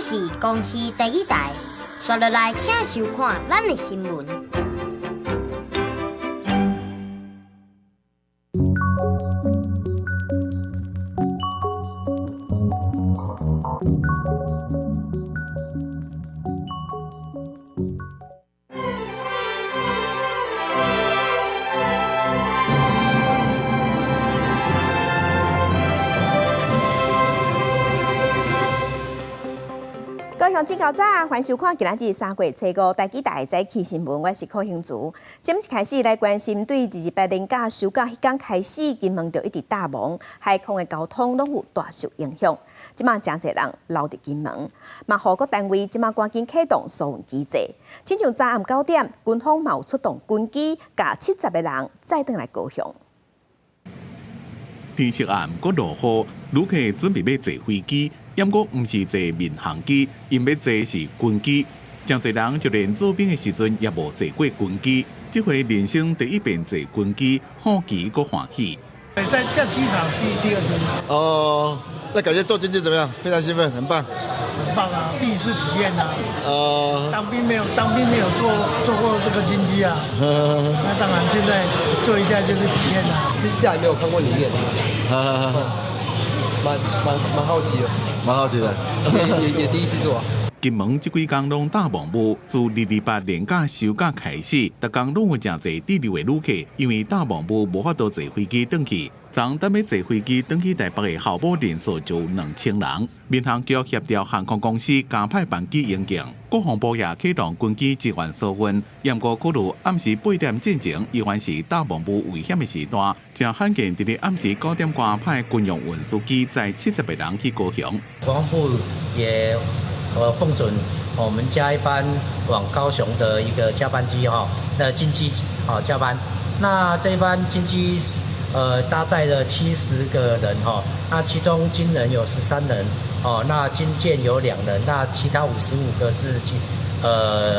是公視第一台，刷落來請收看咱的新聞。高雄真𠢕早，歡迎收看今仔日3月初五台語台早起新聞，我是柯興慈。先一開始來關心，對228連假收假彼工開始，金門就一直罩霧，海空的交通攏有大受影響。這馬誠濟人留佇金門，嘛予各單位這馬趕緊啟動疏運機制。親像昨暗9點，軍方嘛有出動軍機，共70個人載轉來高雄。天色暗，閣落雨，旅客準備欲坐飛機。毋過毋是坐民航機，𪜶欲坐是軍機。誠濟人就連做兵的時陣也無坐過軍機，這回人生第一遍坐軍機，好奇閣歡喜。在機場第二天。哦，那感覺坐軍機怎麼樣？非常興奮，很棒。很棒啊，第一次體驗啊。當兵沒有坐過這個軍機啊。那當然，現在坐一下就是體驗啦。私下還沒有看過裡面。蠻好奇的。蠻好奇的，也第一次坐。金門這幾工攏罩霧霧，自228連假收假開始，逐工攏有誠濟滯留的旅客，因為罩霧霧無法度坐飛機轉去。昨昏欲坐飛機轉去台北的候補人數就有2000人。民航局協調航空公司加派班機應應，國防部也啟動軍機支援疏運。毋過考慮暗時8點進前，依然是罩霧霧危險的時段，誠罕見佇咧暗時9點外派軍用運輸機載70個人去高雄。國防部也奉准我們加一班往高雄的一個加班機哈，那軍機啊加班，那這一班軍機搭載了70個人哈，那其中軍人有13人哦，那軍艦有2人，那其他55個是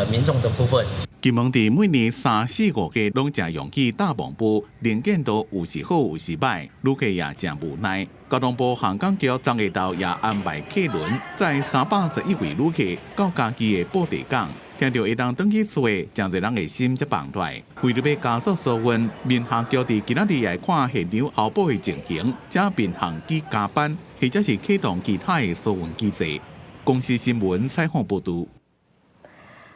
民眾的部分。金門佇每年3、4、5月攏誠容易罩霧霧，能見度有時好有時䆀，旅客也誠無奈。交通部航港局昨下晝也安排客輪載311位旅客到家己的寶地港。聽著會當轉去厝的，誠濟人的心才放落來。為著欲加速疏運，民航局佇今仔日也看現場候補的情形，請民航機加班，或者是啟動其他的疏運機制。公視新聞採訪報導。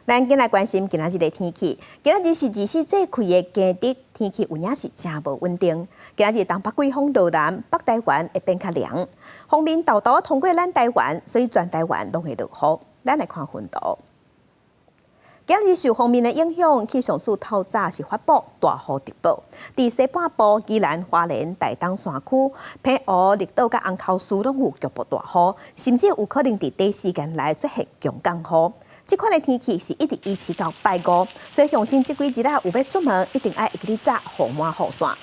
咱緊來關心今仔日的天氣。今仔日是二十四節氣的驚蟄，天氣有影是誠無穩定。今仔日東北季風落南，北台灣會變較涼。鋒面沓沓通過咱台灣，所以全台灣攏會落雨。咱來看雲圖。今日受鋒面的影響，氣象署透早是發布大雨特報。佇西半部、宜蘭、花蓮、台東山區、澎湖、綠島佮紅頭嶼攏有局部大雨，甚至有可能佇短時間內出現強降雨。這款的天氣是一直維持到拜五，所以鄉親這幾日仔有欲出門，一定愛會記得紮予滿雨傘。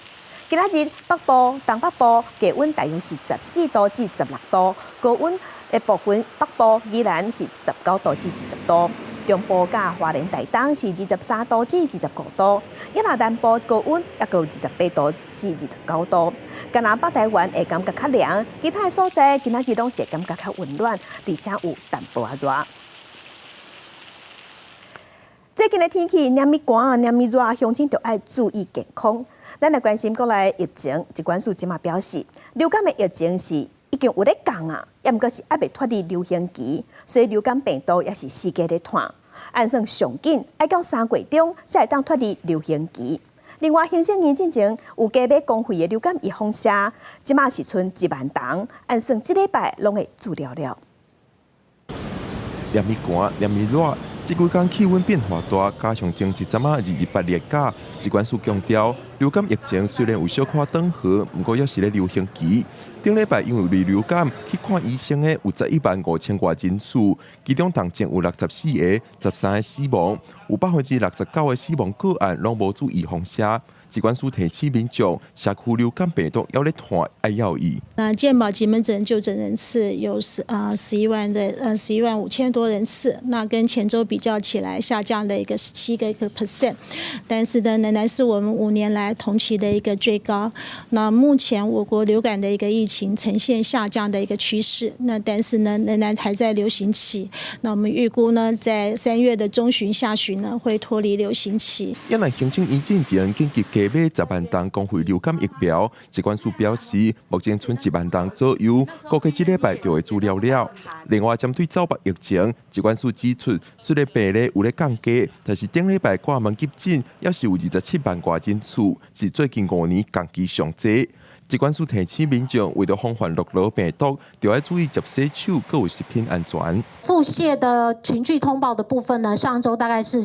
今仔日北部、東北部低溫大約是14度至16度，高溫的部分北部宜蘭是19度至20度，中部佮花蓮台東是23度至25度，抑若南部高溫猶閣有28度至29度。干焦北台灣會感覺較涼，其他的所在今仔日攏是會感覺較溫暖，而且有淡薄仔熱。最近的天氣，連咪寒，連咪熱，鄉親就愛注意健康。咱來關心國內疫情，疾管署這馬表示，流感的疫情是已經有咧降啊，猶毋過是猶未脫離流行期，所以流感病毒也是四界咧傳。按算上緊愛到3月中才會當脫離流行期。另外，行政院進前有加碼公費的流感預防射，這馬是賰1萬筒，按算這禮拜攏會注了了。連咪寒，連咪熱。這幾工氣溫變化大，加上前一陣仔228連假，疾管署強調，流感疫情雖然有小可轉好，毋過猶是咧流行期。頂禮拜因為流感去看醫生的有11萬5千外人次，其中重症有64個，13個死亡，有69%的死亡個案攏無注預防射。疾管署提醒民眾，社區流感病毒猶咧傳，愛留意。那健保急門診就診人次有11萬的11.5萬多人次，那跟前週比較起來下降的一個17個 percent，但是呢仍然是我們5年來同期的一個最高。那目前我國流感的一個疫情呈現下降的一個趨勢，那但是呢仍然還在流行期。那我們預估呢，在3月的中旬、下旬呢，會脫離流行期。因為行政院進前緊急加碼10萬劑公費流感疫苗，疾管署表示，目前賰1萬劑左右，估計這禮拜就會煮了了。另外，針對走目疫情，疾管署指出，雖然病例有咧降低，但是頂禮拜掛門急診猶是有27萬外人次，是最近5年同期上濟。疾管署提醒民眾，為著防範諾羅病毒，就愛注意捷洗手，閣有食品安全。腹瀉的群聚通報的部分呢，上週大概是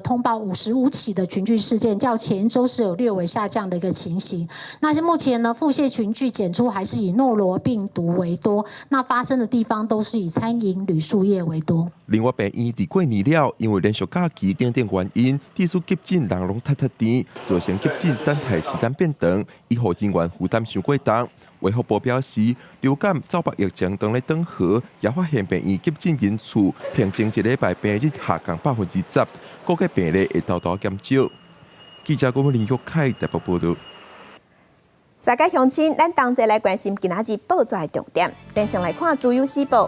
通報55起的群聚事件，較前一週是有略微下降的一個情形。那是目前呢，腹瀉群聚檢出還是以諾羅病毒為多，那發生的地方都是以餐飲旅宿業為多。另外，病院佇過年了，因為連續假期等等原因，致使急診人攏塞塞甜，造成急診等待時間變長，醫護人員負擔傷過重。衛福部表示，流感、走目疫情當咧轉好，也發現病院急診人數平均一禮拜平日下降10%，估計病例會沓沓減少。記者郭林玉凱台北報導。大家鄉親，咱同齊來關心今仔日報紙的重點。咱先來看《自由時報》，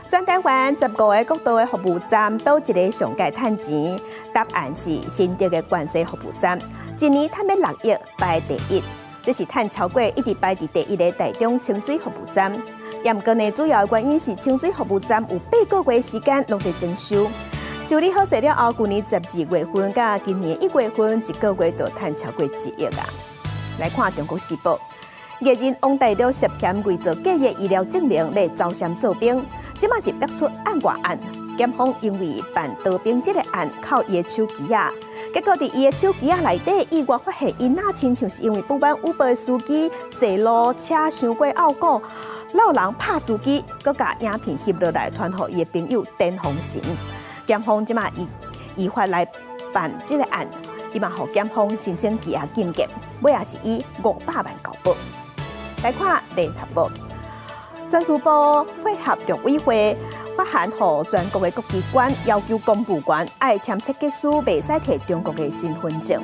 全台灣15個國道的服務站，佗一个上蓋趁錢？答案是新竹的關西服務站，一年趁欲6億，排第一。這是趁超過一直排佇第一的台中清水服務站。毋過呢，主要的原因是清水服務站有8個月時間攏佇徵收。修理好勢了後，舊年12月份佮今年1月份，一個月就趁超過1億啊！來看《中國時報》，藝人王大陸涉嫌偽造假的醫療證明欲走暹做兵，這馬是逼出案外案。檢方因為辦逃兵這个案扣伊的手機仔，結果佇伊的手機仔內底意外發現，伊若親像是因為不滿 Uber 的司機踅路車傷過拗古，摟人拍司機，閣共影片翕落來傳予伊的朋友電風神。檢方這馬依法來辦這个案，伊嘛予檢方申請羈押禁見，尾仔是以500萬交保。來看聯合報，專事部配合陸委會發函予全國的各機關，要求公務員愛簽切結書，袂使提中國的身份證。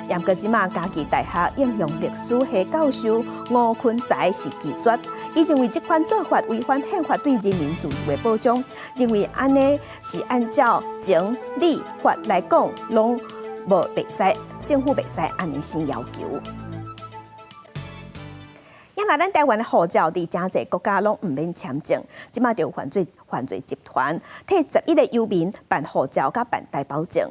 毋過這馬嘉義大學應用歷史系教授吳坤才是拒絕，伊認為這款做法違反憲法對人民自由的保障，認為按呢是按照情理法來講，攏無袂使，政府袂使按呢先要求。若咱台灣的護照佇誠濟國家攏毋免簽證，這馬就有犯罪集團替11個遊民辦護照佮辦台胞證，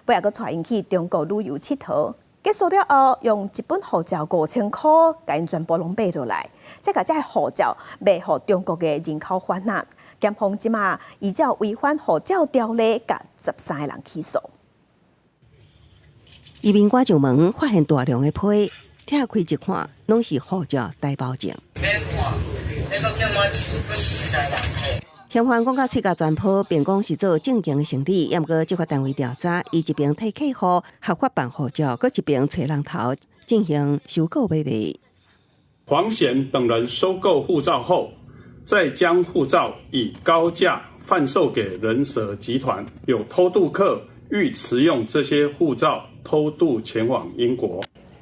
尾仔閣帶𪜶去中國旅遊𨑨迌，結束了後，用一本護照5000箍，共𪜶全部攏買落來，才共這个護照賣予中國的人口販仔。檢方這馬依照違反護照條例，共13個人起訴。移民官上門發現大量的批。拆開一看，攏是護照台胞證。嫌犯講甲喙角全破，辯講是做正經的生理。毋過執法單位調查，伊一邊替客戶合法辦護照，閣一邊揣人頭進行收購買賣。黃顯等人收購護照後，再將護照以高價販售給人蛇集團，有偷渡客欲持用這些護照偷渡前往英國。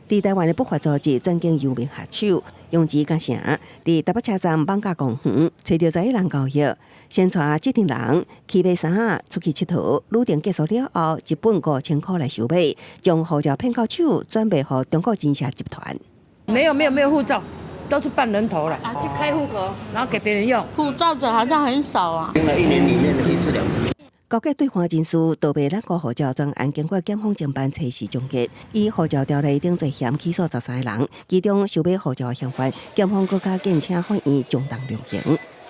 佇台灣的不法組織曾經遊民下手，用錢甲城，佇台北車站艋舺公園，揣著11人交易，先帶這陣人去買衫仔出去𨑨迌，旅程結束了後，一本5000箍來收買，將護照騙到手，轉賣予中國人蛇集團。沒有沒有沒有護照，都是辦人頭了啊，去開戶口，然後給別人用。護照的好像很少啊，一年裡面的一次兩次。勾結對方人士盜賣咱國護照，專案經過檢方偵辦測試終結，以護照條例等罪嫌起訴13個人，其中收買護照嫌犯，檢方閣較建請法院將當量刑。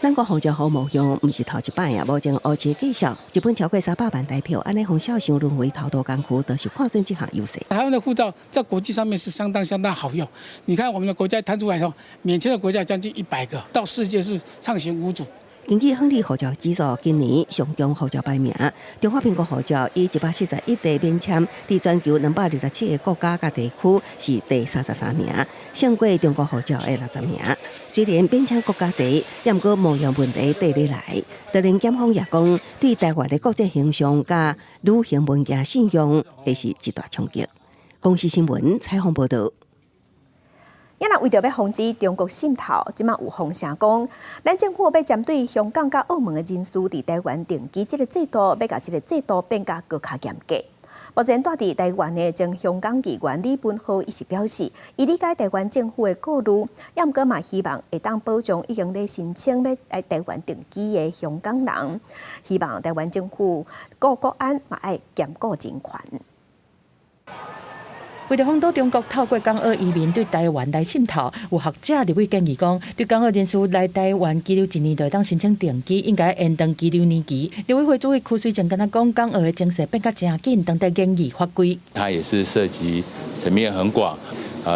咱國護照予冒用，毋是頭一擺啊！目前烏市介紹，一本超過300萬台票，按呢予小想淪為偷渡工具，就是看準這項優勢。台灣的護照在國際上面是相當相當好用。你看我們的國家攤出來以後，免簽的國家將近100個，到世界是暢行無阻。根據亨利護照指數，今年上強護照排名，中華民國護照以141個免簽，佇全球227個國家佮地區是第33名，勝過中國護照的60名。雖然免簽國家濟，也毋過冒用問題綴咧來。當然，檢方也講，對台灣的國際形象佮旅行文件信用，會是一大衝擊。公視新聞採訪報導。也若為著欲防止中國滲透，這馬有風聲講，咱政府欲針對香港佮澳門的人士佇台灣定居這个制度，欲共這个制度變甲閣較嚴格。目前蹛佇台灣的前香港議員李文浩伊是表示，伊理解台灣政府的顧慮，也毋過嘛希望會當保障已經咧申請欲來台灣定居的香港人，希望台灣政府顧國安嘛愛兼顧人權。為著防堵中國透過港澳移民對台灣來滲透，有學者立委建議講，對港澳人士來台灣居留一年就會當申請定居，應該延長居留年期。立委會主委柯水正敢若講，港澳的情勢變甲誠緊，當在研議法規。它也是涉及層面很廣，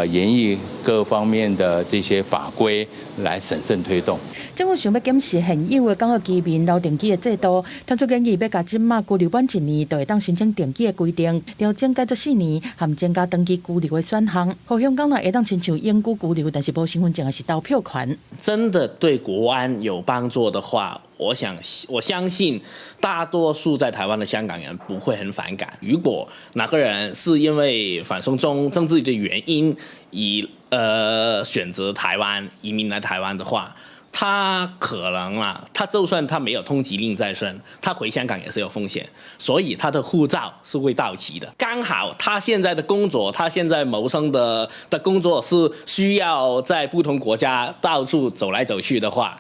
研議各方面的這些法規來審慎推動。政府想欲檢視現有的港澳居民留定居的制度，提出建議欲共這馬居留滿一年就會當申請定居的規定，調整改做4年，含增加長期居留的選項，予香港人會當親像永久居留，但是無身份證抑是投票權。真的對國安有幫助的話，我想我相信大多數在台灣的香港人不會很反感。如果哪個人是因為反送中政治的原因，以選擇台灣移民來台灣的話，他可能啊，他就算他沒有通緝令在身，他回香港也是有風險，所以他的護照是會到期的。剛好他現在的工作，他現在謀生的工作是需要在不同國家到處走來走去的話，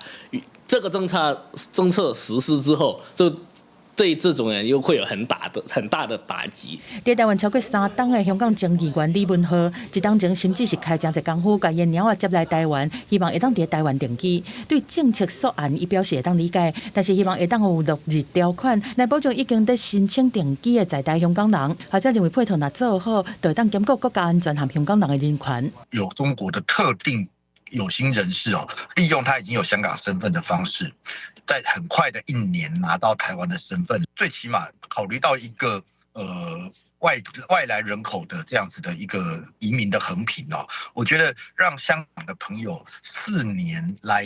這個政策實施之後，就對這種人又會有很大的打擊。佇台灣超過3冬的香港前議員李文浩，這當前甚至是開誠濟工夫，共𪜶貓仔接來台灣，希望會當佇台灣定居。對政策草案，伊表示會當理解，但是希望會當有落日條款來保障已經佇申請定居的在台香港人，或者認為配套若做好，就會當兼顧國家安全和香港人的人權。有中國的特定有心人士哦，利用他已經有香港身份的方式，在很快的一年拿到台灣的身份，最起碼考慮到一個外來人口的這樣子的一個移民的衡平哦，我覺得讓香港的朋友四年來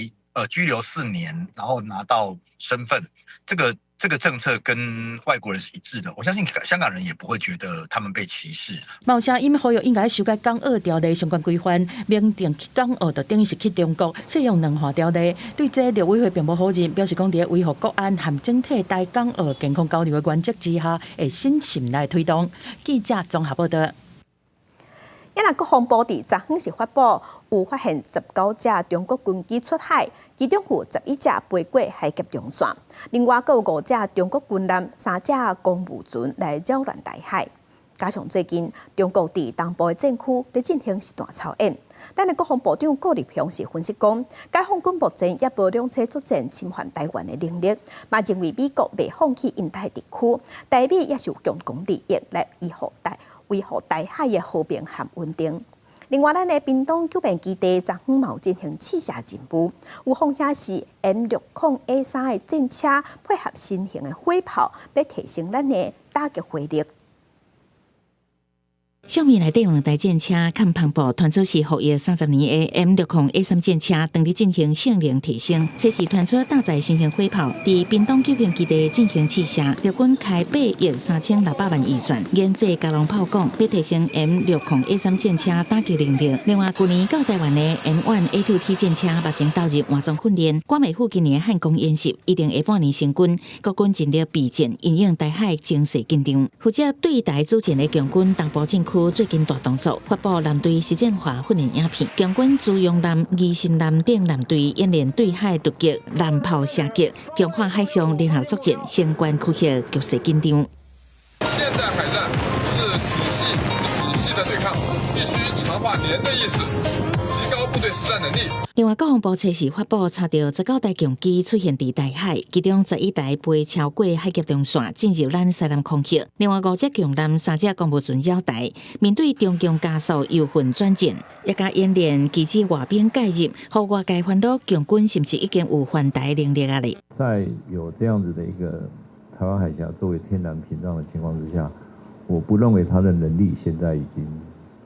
居留四年，然後拿到身份，這個政策跟外國人是一致的，我相信香港人也不會覺得他們被歧視。嘛有聲音呼籲應該修改港澳條例相關規範，明定去港澳就等於是去中國，適用兩項條例。對這陸委會並無否認，表示講佇維護國安和整體台港澳健康交流的原則之下，會審慎來推動。記者綜合報道。也若國防部佇昨昏是發布，有發現19架中國軍機出海，其中有11架飛過海峽中線，另外閣有5架中國軍艦、3隻公務船來擾亂台海。加上最近中國佇東部的戰區佇進行實彈操演，咱的國防部長顧立雄是分析講，解放軍目前猶無兩棲作戰侵犯台灣的能力，嘛認為美國袂放棄印太地區，台美也是有共同利益來維護台海的和平和穩定。另外，咱的屏東九變基地昨昏嘛有進行試射任務，有風聲是 M60A3的戰車配合新型的火炮，欲提升咱的打擊火力。相片內底用兩台戰車，看帆布，傳出是服役30年的 M60A3戰車，當佇進行性能提升。測試傳出搭載新型火炮，佇屏東九平基地進行試射。陸軍開8億3600萬預算，研製加農炮管，欲提升 M60A3戰車打擊能力。另外，舊年到台灣的 M1A2T 戰車目前投入換裝訓練。關美府今年漢光演習一定下半年成軍，國軍盡力備戰，因應台海情勢緊張。負責對台主戰的共軍東部戰區最近大動作，發布艦隊實戰化訓練影片，共軍朱鎔艦、義新艦等艦隊演練對海突擊、艦炮射擊，強化海上聯合作戰，相關區域局勢緊張。現代海戰是體系體系的對抗，必須強化連的意識，提高部隊實戰能力。另外，國防部測試發布查著19台共機出現佇台海，其中11台飛超過海峽中線，進入咱西南空域。另外五隻共艦、三隻公務船繞台，面對中共加速由混轉戰，也共演練機制外兵介入，予外界煩惱，共軍是毋是已經有環台能力啊咧？在有這樣子的一個台灣海峽作為天然屏障的情況之下，我不認為他的能力現在已經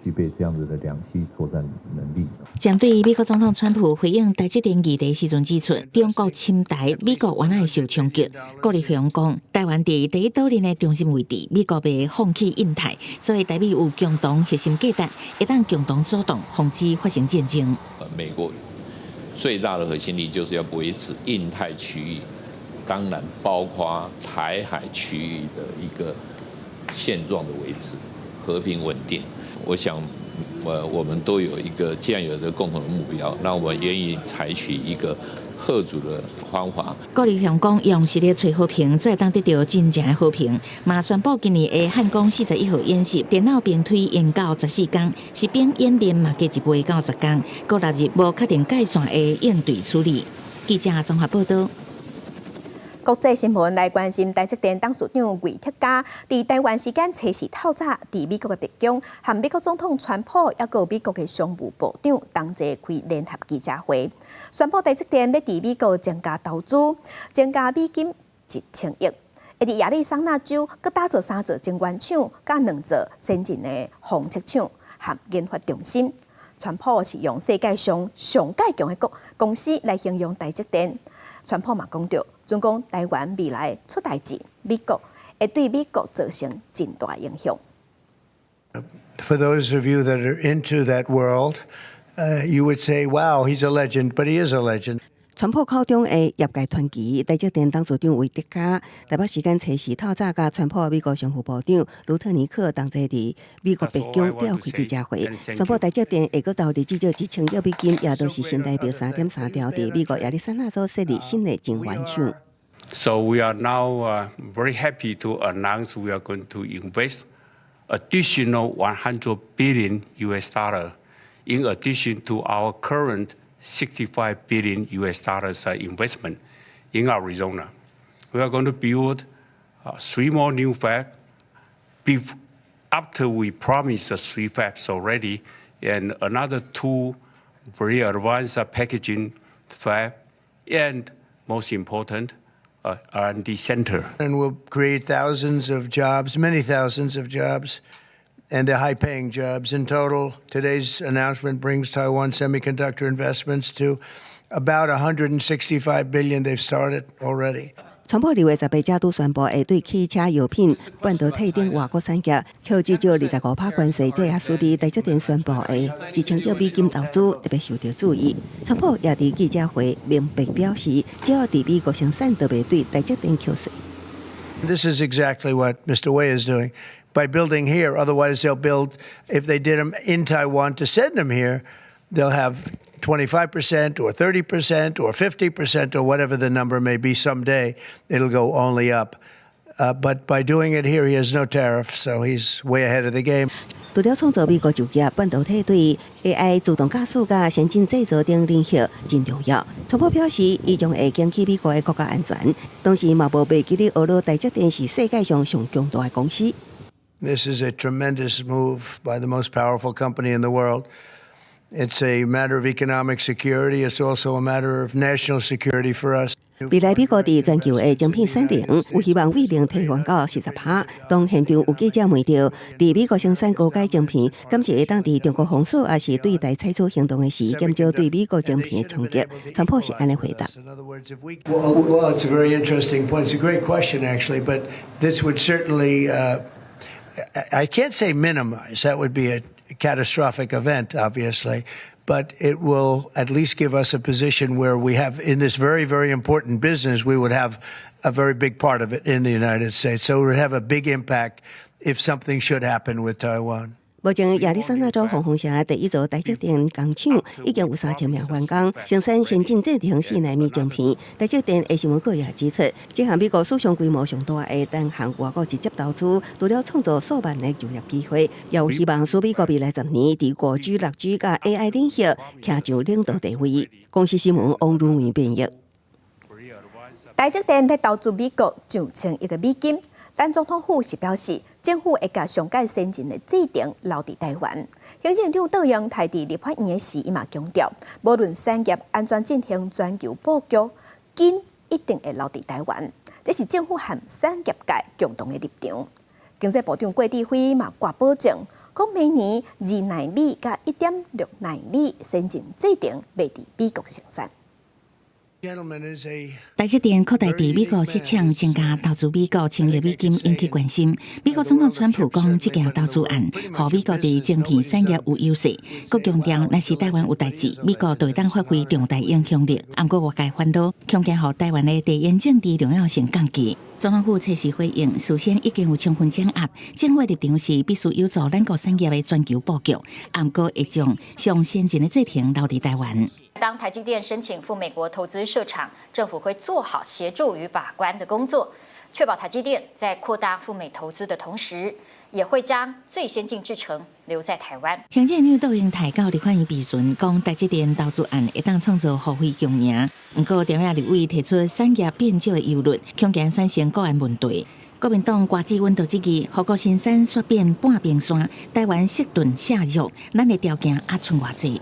具備這樣子的兩棲作戰能力。針對美國總統川普回應台積電議題時陣指出，中國侵台，美國原來會受衝擊。郭立雄講，台灣佇第一島鏈的中心位置，美國袂放棄印太，所以台美有共同核心價值，會當共同主動防止發生戰爭。美國最大的核心利益就是要維持印太區域，當然包括台海區域的一個現狀的維持，和平穩定。我想，我們都有一個，既然有這個共同的目標，那我們願意採取一個嚇阻的方法。郭立雄講，用實力揣和平，才會當得著真正的和平。嘛宣布今年的漢光41號演習，電腦兵推延到14工，實兵演練嘛加一倍到10工，閣納入無確定界線的應對處理。記者綜合報道。國際新聞來關心，台積電董事長魏哲家佇台灣時間初四透早，佇美國的白宮，和美國總統川普抑閣美國的商務部長同齊開聯合記者會，宣布台積電欲佇美國增加投資，增加美金1000億，會佇亞利桑那州閣打造三座晶圓廠，佮兩座先進的封測廠和研發中心。川普是用世界上上蓋強的公司來形容台積電。川普嘛講著，準講台灣未來出代誌，美國會對美國造成真大影響。 For those of you that are into that world, you would say, "Wow, he's a legend," but he is a legend. 川普口中的業界傳奇，台積電董事長魏哲家，台北時間初四透早，佮川普美國商務部長盧特尼克同齊佇美國白宮召開記者會，宣布台積電會閣投入至少1000億美金，也就是新台幣3.3兆，佇美國亞利桑那州設立新的晶圓廠。 So we are now very happy to announce we are going to invest additional 100 billion US dollar in addition to our current 65 billion US dollars investment in Arizona. We are going to build three more new fabs after we promised the three fabs already, and another two very advanced packaging fab, and most important, R&D center. And we'll create thousands of jobs, many thousands of jobs, and they're high-paying jobs. In total, today's announcement brings Taiwan semiconductor investments to about 165 billion. They've started already. 川普2月18才拄宣布會對汽車、藥品、半導體等外國產業扣至少25趴關稅，這也使得台積電宣布的1000億美金投資特別受著注意。川普也佇記者會明白表示，只要佇美國生產，就袂對台積電扣稅。 This is exactly what Mr. Wei is doing by building here. Otherwise, they'll build, if they did them in Taiwan to send them here, they'll have 25% or 30% or 50% or whatever the number may be someday. It'll go only up. But by doing it here, he has no tariff, so he's way ahead of the game. 除了創造美國就業，半導體對 AI 自動駕駛佮先進製造等領域真重要。川普表示，伊將會堅持美國的國家安全，同時嘛無袂記得呵咾台積電是世界上上強大的公司。 This is a tremendous move by the most powerful company in the world. It's a matter of economic security. It's also a matter of national security for us. 未來美國佇全球的晶片產能有希望為零提懸到40趴。當現場有記者問著，佇美國生產高階晶片，敢是會當佇中國封鎖，抑是對台採取行動的時，減少對美國晶片的衝擊？川普是按呢回答。 Well, it's a very interesting point. It's a great question, actually, but this would certainly, I can't say minimize. That would be a catastrophic event, obviously. But it will at least give us a position where we have, in this very, very important business, we would have a very big part of it in the United States. So it would have a big impact if something should happen with Taiwan. 目前亞利桑那州黃蜂城第一座台積電工廠已經有3000名員工，生產先進製程4納米晶片。台積電的新聞稿也指出，這項美國史上規模上大的單項外國直接投資，除了創造數萬个就業機會，也有希望使美國未來10年佇5G、6G佮 AI 領域徛上領導地位。公視新聞王如偉編譯。台積電欲投資美國上千億个美金，但總統府是表示，政府會共上蓋先進的製程留佇台灣。行政長卓榮泰佇立法院時，伊嘛強調，無論產業按怎進行全球布局，根一定會留佇台灣。這是政府和產業界共同的立場。經濟部長郭智輝嘛掛保證，講明年2納米佮1.6納米先進製程欲佇美國生產。台積電擴大佇美國設廠，增加投資美國千億美金，引起關心。美國總統川普講，這件投資案，予美國佇晶片產業有優勢。閣強調，若是台灣有代誌，美國就會當發揮重大影響力。毋過外界煩惱，恐驚予台灣的地緣政治重要性降低。總統府初時回應，事先已經有充分掌握，政府的立場是必須有助咱國產業的全球布局，毋過會將上先進的製程留佇台灣。當台積電申請赴美國投資設廠，政府會做好協助與把關的工作，確保台積電在擴大赴美投資的同時，也會將最先進製程留在台灣。行政院長卓榮泰到立法院備詢，講台積電投資案會當創造互惠共贏。毋過，朝野立委提出產業變少的憂慮，恐驚產生國安問題。國民黨郭志穩就質疑，護國神山煞變半冰山，台灣矽盾削弱，咱的條件猶賰偌濟。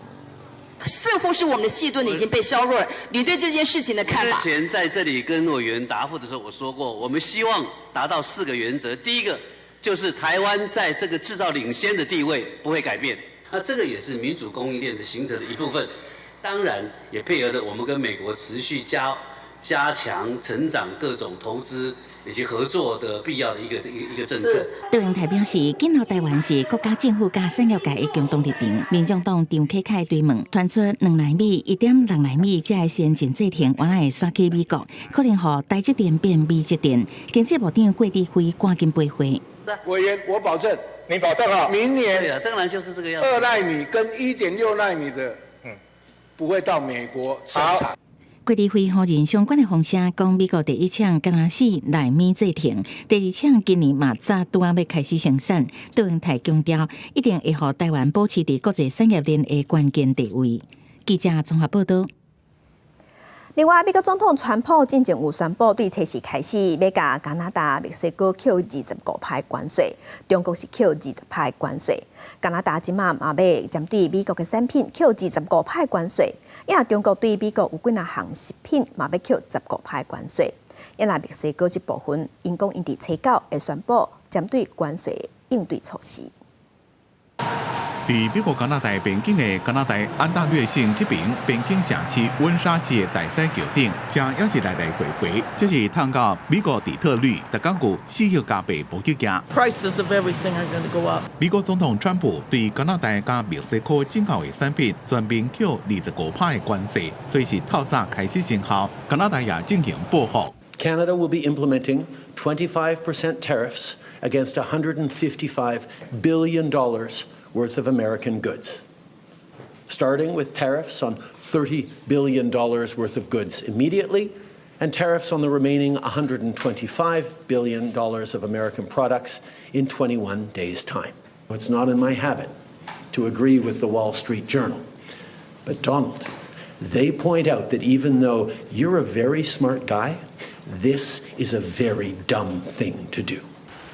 似乎是我們的矽盾已經被削弱了，你對這件事情的看法？之前在這裡跟委員答覆的時候，我說過，我們希望達到四個原則。第一個就是台灣在這個製造領先的地位不會改變，那這個也是民主供應鏈的形成的一部分。當然，也配合着我們跟美國持續加強成長各種投資以及合作的必要的一個政策。卓榮泰表示，緊留台灣是國家政府佮產業界的共同立場。民眾黨張啟楷追問，傳出2納米、1.6納米這个先進製程，原來會徙去美國，可能予台積電變美積電。經濟部長郭智輝趕緊回話。委員，我保證，你保證啊？明年對啊，當然就是這個樣子。2納米跟1.6納米的，不會到美國生產。郭智輝否認相關的風聲，講美國第一廠敢若4納米製程，第二廠今年嘛才拄仔欲開始生產。卓榮泰強調，一定會予台灣保持佇國際產業鏈的關鍵地位。記者綜合報道。另外，美國總統川普進前有宣布，對初四開始欲共加拿大、墨西哥扣25%關稅，中國是扣20%關稅。加拿大這馬嘛欲針對美國的產品扣25%關稅，抑中國對美國有幾若項食品嘛欲扣十五趴關稅。抑若墨西哥這部分，𪜶講𪜶佇初九會宣布針對關稅應對措施。佇美國加拿大邊境的加拿大安大略省這邊邊境城市溫莎市的大使橋頂，車也是來來回回，這是趁到美國底特律，逐工有4億加幣無去行。 Prices of everything are going to go up。美國總統川普對加拿大佮墨西哥進口的產品全面扣25%的關稅，這是透早開始生效。加拿大也進行報復。 Canada will be implementing 25% tariffs against $155 billion worth of American goods, starting with tariffs on $30 billion worth of goods immediately and tariffs on the remaining $125 billion of American products in 21 days' time. It's not in my habit to agree with the Wall Street Journal, but Donald, they point out that even though you're a very smart guy, this is a very dumb thing to do.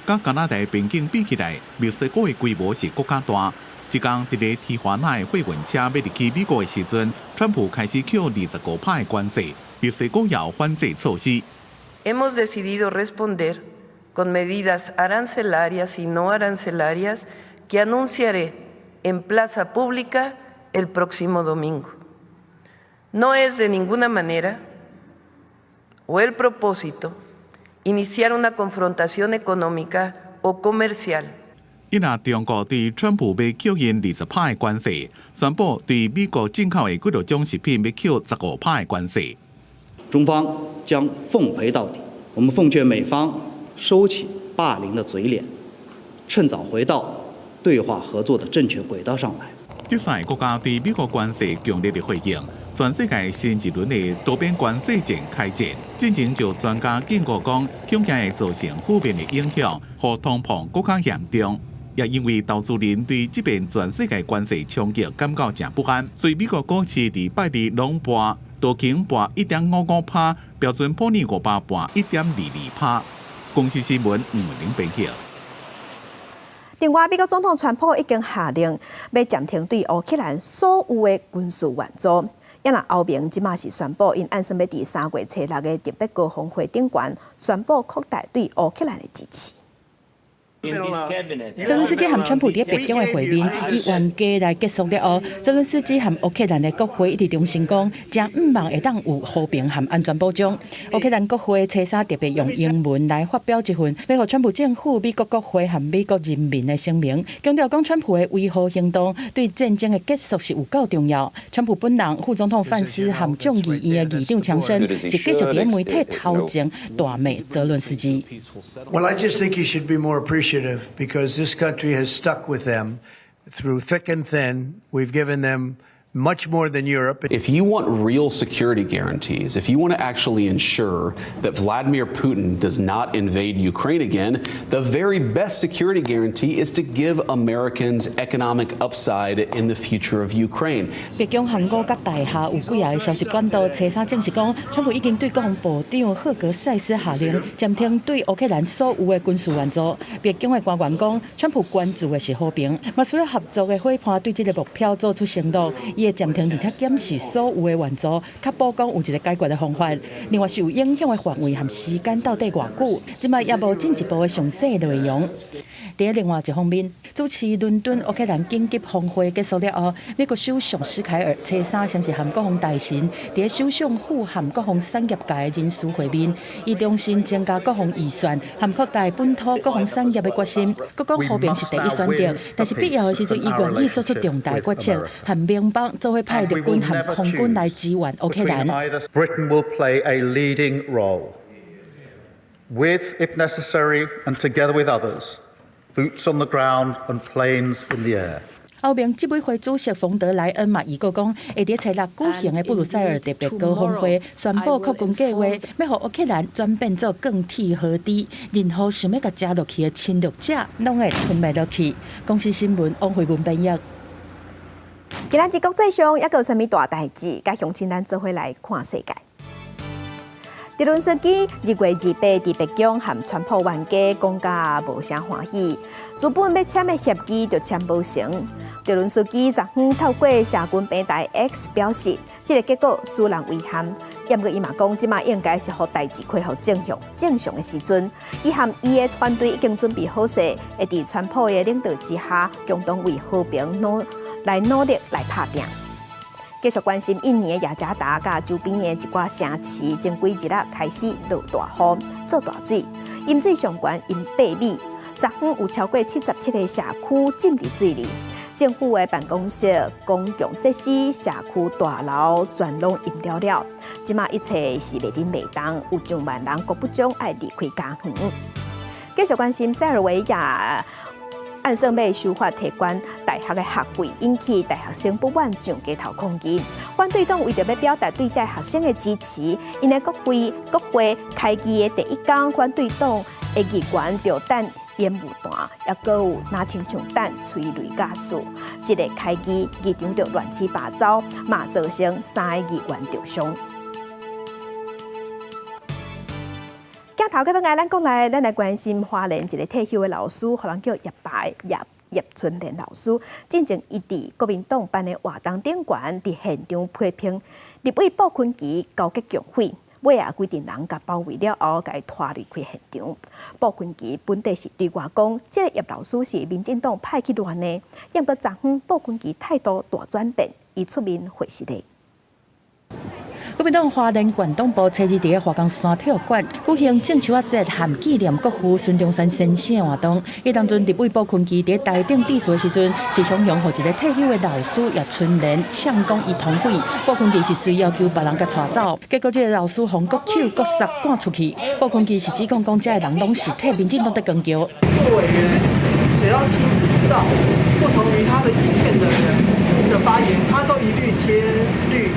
佮加拿大邊境比起來，墨西哥的規模是閣較大。這工佇咧提華納的貨運車欲入去美國的時陣，川普開始扣25%的關稅，墨西哥也有反制措施。 Hemos decidido responder con medidas arancelarias y no arancelarias que anunciaré en plaza pública el próximo domingo. No es de ninguna manera o el propósito iniciar una confrontación económica o comercial. 伊若中國對川普欲扣𪜶20%的關稅，宣布對美國進口的幾多種食品欲扣十五趴的關稅。中方將奉陪到底。我們奉勸美方收起霸凌的嘴臉，趁早回到對話合作的正確軌道上來。這三个國家對美國關稅強烈的回應，全世界新一輪的多邊關稅戰開戰。進前就專家警告講，恐驚會造成負面的影響，予通膨閣較嚴重。也因為投資人對這遍全世界關稅衝擊感覺誠不安，所以美國股市佇拜二攏跋，道瓊跋1.55%，標準普爾500跋1.22%。公視新聞吳文玲編輯。另外，美國總統川普已經下令欲暫停對烏克蘭所有的軍事援助。也若歐盟這馬是宣布，𪜶按算欲佇3月初6的特別高峰會頂懸宣布擴大對烏克蘭的支持。澤倫斯基和川普佇白宮的會面以冤家來結束了後，澤倫斯基和烏克蘭的國會一直重申講，誠向望會當有和平和安全保障。烏克蘭國會初三特別用英文來發表一份，欲予川普政府、美國國會和美國人民的聲明，強調講川普的維和行動對戰爭的結束是有夠重要。川普本人、副總統范斯和眾議院的議長強生是繼續佇媒體頭前大罵澤倫斯基。 Well, I just think he should be more appreciative because this country has stuck with them through thick and thin. We've given them much more than Europe. If you want real security guarantees, if you want to actually ensure that Vladimir Putin does not invade Ukraine again, the very best security guarantee is to give Americans economic upside in the future of Ukraine. 白宮和五角大廈有幾个消息管道，初三證實講，川普已經對國防部長赫格塞斯下令暫停對烏克蘭所有的軍事援助。白宮的官員講，川普關注的是和平，嘛需要合作的夥伴對這个目標做出承諾。伊會暫停，而且檢視所有的援助，確保講有一个解決的方法。另外，受影響的範圍和時間到底偌久，這擺猶無進一步的詳細內容。佇另外一方面，主持倫敦烏克蘭緊急峰會結束了後，美國首相史凱爾初三先是和國防大臣佇首相府和國防產業界的人士會面，伊重申增加國防預算和擴大本土國防產業的決心。閣講和平是第一選擇，但是必要的時陣，伊願意做出重大決策，和盟邦做伙派陸軍和空軍來支援烏克蘭。 Britain will play a leading role, with, if necessary, and together with others, boots on the ground and planes in the air. 歐盟執委會主席馮德萊恩嘛預告講，會佇初六舉行的布魯塞爾特別高峰會宣布擴軍計劃，欲予烏克蘭轉變做鋼鐵河堤，任何想欲共食落去的侵略者，攏會吞袂落去。公視新聞王慧文編譯。今仔日國際上猶閣有啥物大代誌？佮鄉親咱做伙來看世界。澤倫斯基2月28佇白宮和川普冤家講甲無啥歡喜，資本欲簽的協議就簽無成。澤倫斯基昨昏透過社群平台 X 表示，這个結果使人遺憾。毋過伊嘛講，這馬應該是予代誌恢復正常的時陣。伊和伊的團隊已經準備好勢，會佇川普的領導之下，共同為和平努力來拍拚。繼續關心印尼的雅加達佮周邊的一寡城市，前幾日仔開始落大雨、做大水，淹水上懸100米，昨昏有超過77个社區浸佇水裡。政府的辦公室、公共設施、社區大樓全攏淹了了。這馬一切是袂振袂動，有上萬人閣不將愛離開家園。繼續關心塞爾維亞按算欲修法提懸大學的學費，引起大學生不滿上街頭抗議。反對黨為著欲表達對這學生的支持，𪜶的國會開議的第一工，反對黨的議員就擲煙霧彈，猶閣有若親像擲催淚ガス。這个開議議場就亂七八糟，嘛造成三个議員著傷。鏡頭閣轉來，咱國內，咱來關心花蓮一个退休的老師，予人叫葉爸葉春蓮老師，進前伊佇國民黨辦的活動頂懸，佇現場批評立委傅崐萁勾結共匪，尾仔幾陣人共包圍了後，共伊拖離開現場。傅崐萁本底是對外講，這个葉老師是民進黨派去亂的，毋過昨昏傅崐萁態度大轉變，伊出面回實咧。國民黨花蓮縣黨部初二佇華岡山體育館舉行中秋節和紀念國父孫中山先生的活動。彼當陣立委傅崐萁佇台頂致辭的時陣，是雄雄予一个退休的老師葉春蓮嗆講伊通匪。傅崐萁是隨要求別人共帶走，結果這个老師予閣搝閣捒趕出去。傅崐萁是指控講這个人攏是替民進黨佇扛轎。委員，只要聽。到不同於他的意見的人的發言，他都一律貼綠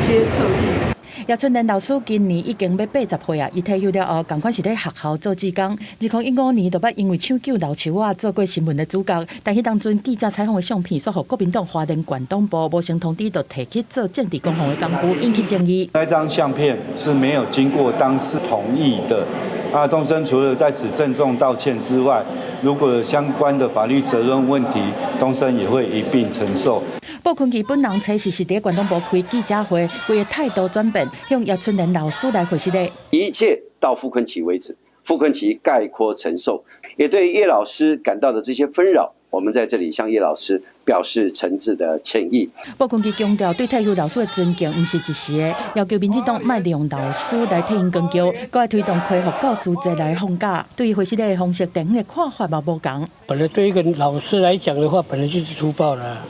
貼側翼。葉春蓮老師今年已經欲80歲啊！伊退休了後，仝款是佇學校做志工。2015年就捌因為搶救老樹仔做過新聞的主角。但彼當陣記者採訪的相片，煞予國民黨花蓮縣黨部無先通知，就提去做政治攻防的工具，引起爭議。那張相片是沒有經過當事同意的。啊，東森除了在此鄭重道歉之外，如果有相關的法律責任問題，東森也會一併承受。布坤奇本人初時是佇縣黨部開記者會，規个態度轉變，向葉春蓮老師來回釋咧。一切到傅崐萁為止，傅崐萁概括承受，也對葉老師感到的這些紛擾，我們在這裡向葉老師表示誠摯的歉意。布坤奇強調，對退休老師的尊敬毋是一時的，要求民進黨莫利用老師來替𪜶光腳，閣愛推動恢復教師制來放假。對於回釋的方式，地方的看法嘛無仝。本來對一個老師來講的話，本來就是粗暴啦。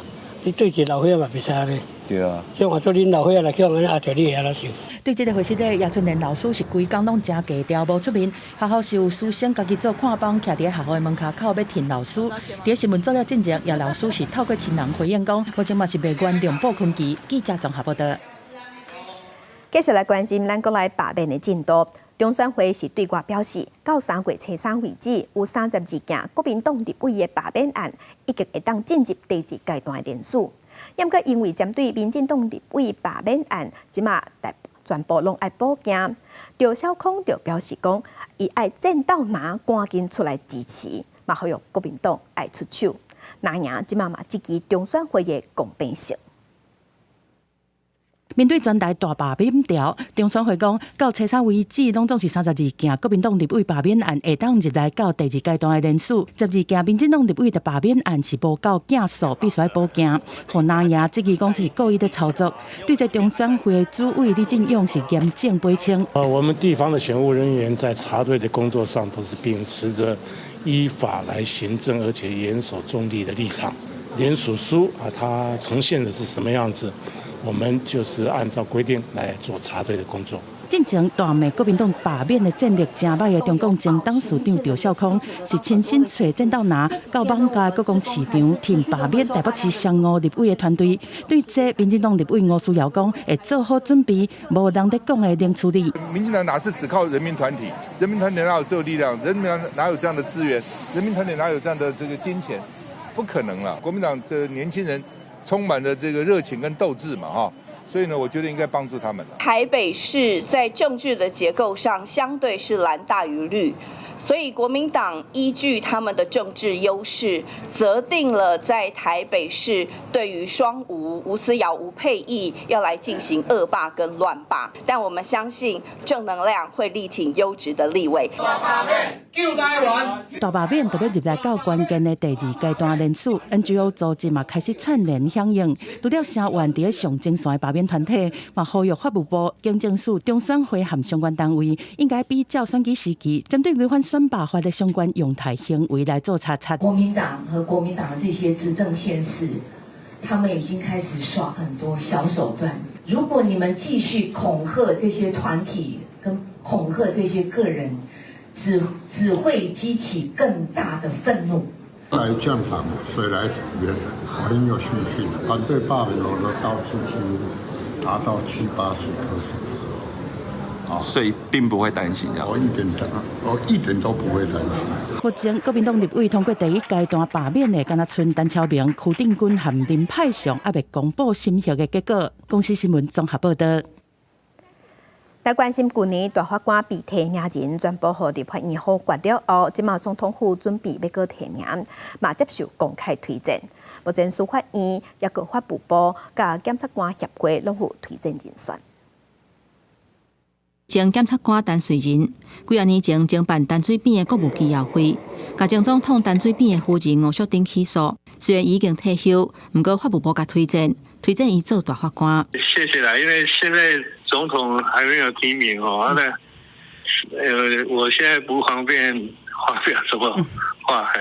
你對一個老歲仔嘛袂使按呢。對啊。像我做恁老歲仔來去予人壓著，你會按怎想？對這个回釋咧，葉春蓮老師是規工攏誠低調，無出面。學校是有師生家己做看板，徛佇學校的門跤口欲挺老師。佇新聞做了進前，葉老師是透過親人回應講，目前嘛是袂原諒布坤奇。記者綜合報道。繼續來關心咱國內罷免的進度。中選會是對外表示，到3月初3為止，有32件國民黨立委的罷免案，已經會當進入第二階段的聯署。毋過因為針對民進黨立委罷免案，這馬全部攏愛補件。趙少康就表示講，伊愛戰鬥藍趕緊出來支持，嘛呼籲國民黨愛出手。藍營這馬嘛質疑中選會的公平性。面對全台大罷免潮，中選會講到初三為止，攏總是32件國民黨立委罷免案會當入來到第二階段的聯署，12件民進黨立委的罷免案是無夠件數，必須愛補件。予藍營質疑講這是故意的操作。對這中選會的主委李進勇是嚴正批評。我們地方的選務人員在查對的工作上都是秉持著依法來行政，而且嚴守中立的立場。聯署書啊，它呈現的是什麼樣子？我們就是按照規定來做查對的工作。進前大罵國民黨罷免的戰力誠䆀的中共前董事長趙少康，是親身揣戰鬥藍到艋舺國光市場挺罷免台北市雙吳立委的團隊。對這，民進黨立委吳思瑤講，會做好準備，無人咧講的冷處理。民進黨哪是只靠人民團體？人民團體哪有這個力量？人民團哪有這樣的資源？人民團體哪有這樣的這個金錢？不可能了。國民黨這年輕人充滿了這個熱情跟鬥志嘛，哈，所以呢，我覺得應該幫助他們。台北市在政治的結構上相對是藍大於綠，所以國民黨依據他們的政治優勢，擇定了在台北市對於雙吳吳思瑤、吳沛憶要來進行惡罷跟亂罷。但我們相信正能量會力挺優質的立委。大罷免就欲入來到關鍵的第二階段聯署，NGO 組織嘛開始串聯響應。除了聲援佇上前線的罷免團體，嘛呼籲法務部、警政署、中選會和相關單位，應該比照選舉時期，針對違反選罷法的相關用台行為來做查察。國民黨和國民黨的這些執政縣市，他們已經開始耍很多小手段。如果你們繼續恐嚇這些團體，跟恐嚇這些個人，只會激起更大的憤怒。來降黨，誰來也很有信心。反對罷免我的高數幾乎達到70-80%。啊，所以並不會擔心這樣。我一點都不會擔心。目前國民黨立委通過第一階段罷免的，敢若賰陳超明、邱鎮軍和林派祥，猶未公布審核的結果。公視新聞綜合報道。來關心舊年大法官被提名人全部予立法院否決了後，這馬總統府準備欲閣提名，嘛接受公開推薦。目前司法院、抑閣法務部、佮檢察官協會攏有推薦人選。前檢察官陳瑞仁幾仔年前偵辦陳水扁的國務機要費，共前總統陳水扁的夫人吳淑珍起訴。雖然伊已經退休，毋過法務部共推薦，推薦伊做大法官。謝謝啦，因為現在總統還沒有提名哦，那我現在不方便發表什麼話。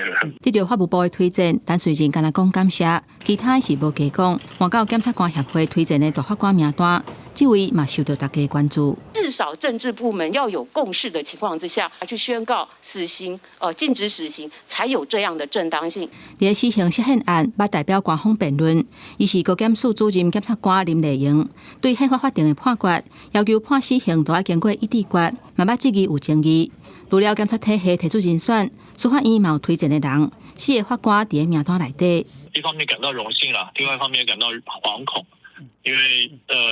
得著法務部的推薦，陳瑞仁敢若講感謝，其他是無加講。換到檢察官協會推薦的大法官名單，這位嘛受著大家關注。至少政治部門要有共識的情況之下，去宣告死刑，禁止死刑，才有這樣的正當性。佇死刑釋憲案，捌代表官方辯論，伊是高檢署主任檢察官林麗瑩，對憲法法庭的判決，要求判死刑都愛經過一致決，嘛捌質疑有爭議。除了檢察體系提出人選，司法院嘛有推薦的人，四个法官佇名單內底。一方面感到榮幸啦，另外一方面感到惶恐，因為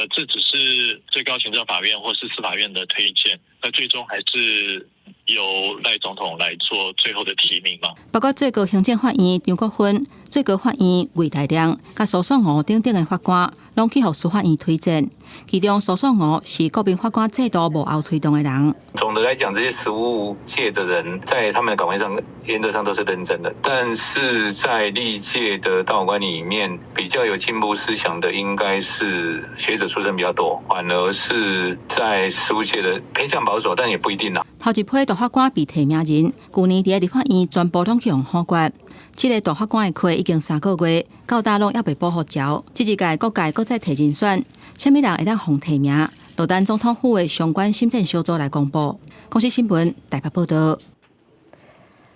這只是最高行政法院或是司法院的推薦，那最終還是由賴總統來做最後的提名嘛。包括最高行政法院張國芬、最高法院魏大良、佮蘇爽吳等等的法官，攏去予司法院推薦。其中蘇爽吳是國民法官制度幕後推動的人。總的來講，這些實務界的人在他們的崗位上，原則上都是認真的。但是在歷屆的大法官裡面，比較有進步思想的，應該是學者出身比較多，反而是在實務界的偏向保守，但也不一定啦。頭一批大法官被提名人，舊年佇立法院全部攏去予否決。七个大法官的缺已經3個月，到今攏猶未補予招。這一屆各界閣再提人選，啥物人會當予提名？就等總統府的相關審薦小組來公布。公視新聞台北報道。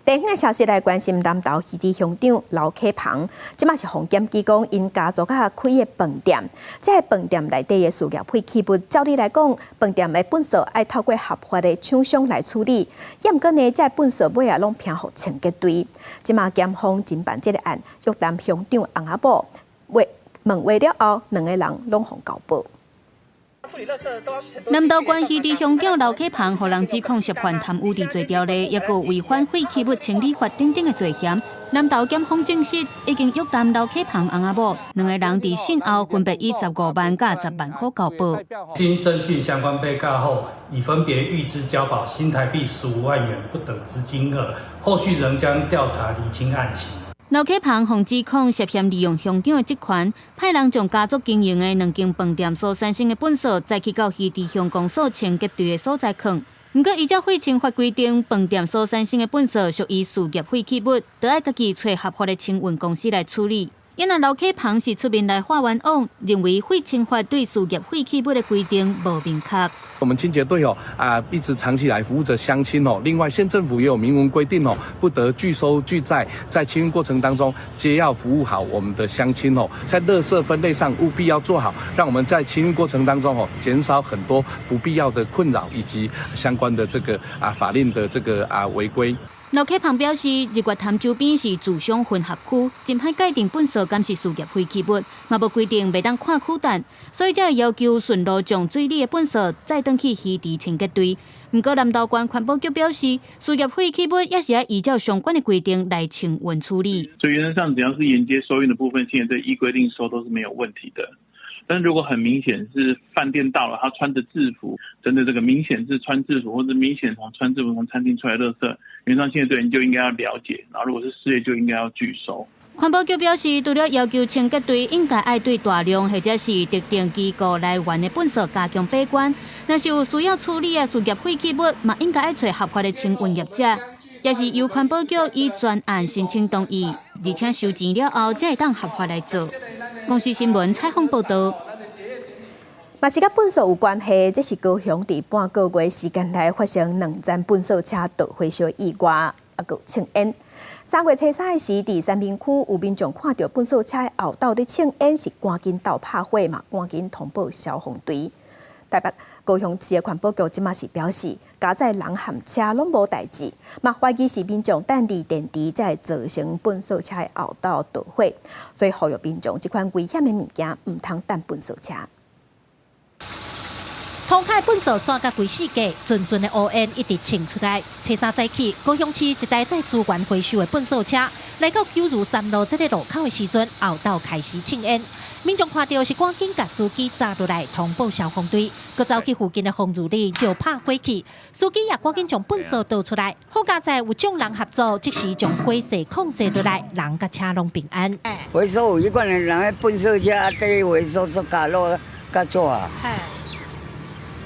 地方的消息來關心南投魚池鄉長劉啟鵬，這馬是予檢舉講𪜶家族佮開的飯店，這个飯店內底的事業廢棄物，照理來講，飯店的糞埽愛透過合法的廠商來處理，也毋過呢，這个糞埽尾仔攏拚予清潔隊。這馬檢方偵辦這个案，約談鄉長翁仔某，問問話了後，兩个人攏予交保。南投縣魚池鄉長劉啟鵬，予人指控涉犯貪污治罪條例，抑閣違反廢棄物清理法等等的罪嫌。南投檢方證實，已經約談劉啟鵬翁仔某兩个人，佇訊後分別以15萬佮10萬箍交保。經偵訊相關被告後，已分別預支交保新台幣15萬元不等之金額，後續仍將調查釐清案情。劉啟鵬予指控涉嫌利用鄉長的職權，派人將家族經營的兩間飯店所產生的糞埽載去到魚池鄉公所清潔隊的所在囥。毋過依照廢清法規定，飯店所產生的糞埽屬於事業廢棄物，著愛家己揣合法的清運公司來處理。因為劉啟鵬是出面來化冤枉，認為廢清法對事業廢棄物的規定無明確。我們清潔隊哦啊，一直長期來服務着鄉親哦。另外，縣政府也有明文規定哦，不得拒收拒載，在清運過程當中，皆要服務好我們的鄉親哦。在垃圾分類上務必要做好，讓我們在清運過程當中哦，減少很多不必要的困擾以及相關的這個啊法令的這個啊違規。劉啟鵬表示，日月潭周邊是住商混合區，真歹界定糞埽敢是事業廢棄物，嘛無規定袂當看區單，所以才會要求順路將水里的糞埽載轉去魚池清潔隊。毋過南投縣環保局表示，事業廢棄物也是愛依照相關的規定來清運處理。所以原則上，只要是沿街收運的部分，現在依規定收都是沒有問題的。但如果很明顯是飯店到了，他穿着制服，真的這個明顯是穿制服，或者明顯從穿制服從餐廳出來垃圾，原則上清潔隊員就應該要了解，然後如果是事業就應該要拒收。環保局表示，除了要求清潔隊應該愛對大量或者是特定機構來源的糞埽加強把關，若是有需要處理的事業廢棄物，嘛應該愛揣合法的清運業者，也是由環保局以專案申請同意，而且收錢了後，才會當合法來做。公視新聞採訪報導。嘛是佮糞埽有關係，這是高雄佇半個月時間內發生兩盞糞埽車著火燒意外，啊，閣有衝煙。3月初3的時，佇三民區有民眾看著糞埽車後斗佇衝煙，是趕緊鬥拍火嘛，趕緊通報消防隊。台北高雄市的環保局這馬是表示，駕駛人和車攏無代誌，嘛懷疑是民眾等佇電池才會造成糞埽車的後斗著火，所以呼籲民眾這款危險的物件毋通等糞埽車。塗跤糞埽散甲規四界，陣陣的烏煙一直衝出來。初三早起，高雄市一台載資源回收的糞埽車來到九如三路這个路口的時陣，後斗開始衝煙。民眾看著是趕緊共司機閘落來通報消防隊，閣走去附近的防禦裡就拍火去。司機也趕緊將糞埽倒出來。好佳哉有眾人合作，即時將火勢控制落來，人佮車攏平安。回收有彼款的人，彼糞埽車啊，綴回收塑膠滷較早啊。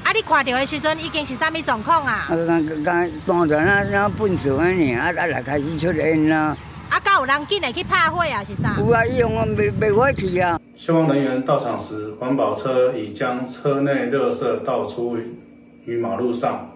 啊！你看著的時陣已經是啥物狀況啊？啊，剛剛當然啊，那糞埽按呢，啊啊來開始出煙啦。啊，敢有人進來去拍火啊？是啥？有啊，伊用袂袂火去啊。消防人員到場時，環保車已將車內垃圾倒出於馬路上，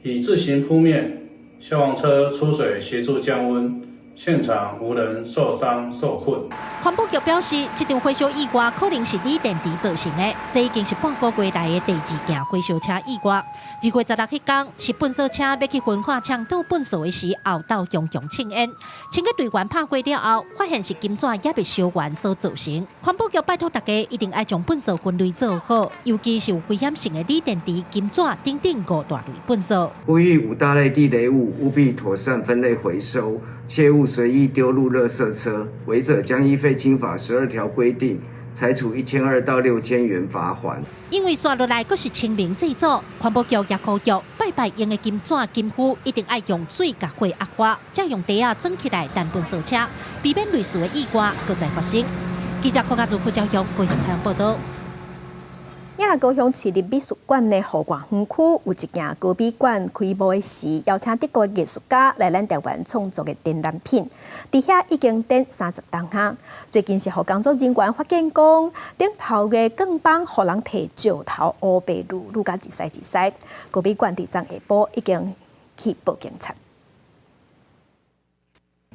已自行撲滅。消防車出水協助降溫，現場無人受傷受困。環保局表示，這場火燒意外可能是鋰電池造成的，這已經是半個月來的第二件火燒車意外。2月16彼工，是糞掃車欲去焚化廠倒糞掃的時，後斗雄雄衝煙，清潔隊員拍火了後，發現是金紙猶未燒完所造成。環保局拜託大家一定愛將糞掃分類做好，尤其是有危險性的鋰電池、金紙等等五大類糞掃。呼籲五大類地雷物務必妥善分類回收，切勿隨意丟入垃圾車，違者將依廢清法12條規定，裁處1200到6000元罰鍰。因為紲落來閣是清明祭祖，環保局也呼籲拜拜用的金紙、金箔一定愛用水共火壓化，才用袋仔裝起來等糞掃車，避免類似的意外閣再發生。記者柯家祖、柯昭雄高雄採訪報導。也高雄市立美術館的戶外園區有一間高美館開幕的時，邀請德國藝術家來咱台灣創作的展覽品，佇遐已經展30冬啊。最近是予工作人員發現講，頂頭的鋼板予人提石頭烏白攄攄甲一屎一屎。高美館佇昨下晡已經去報警察。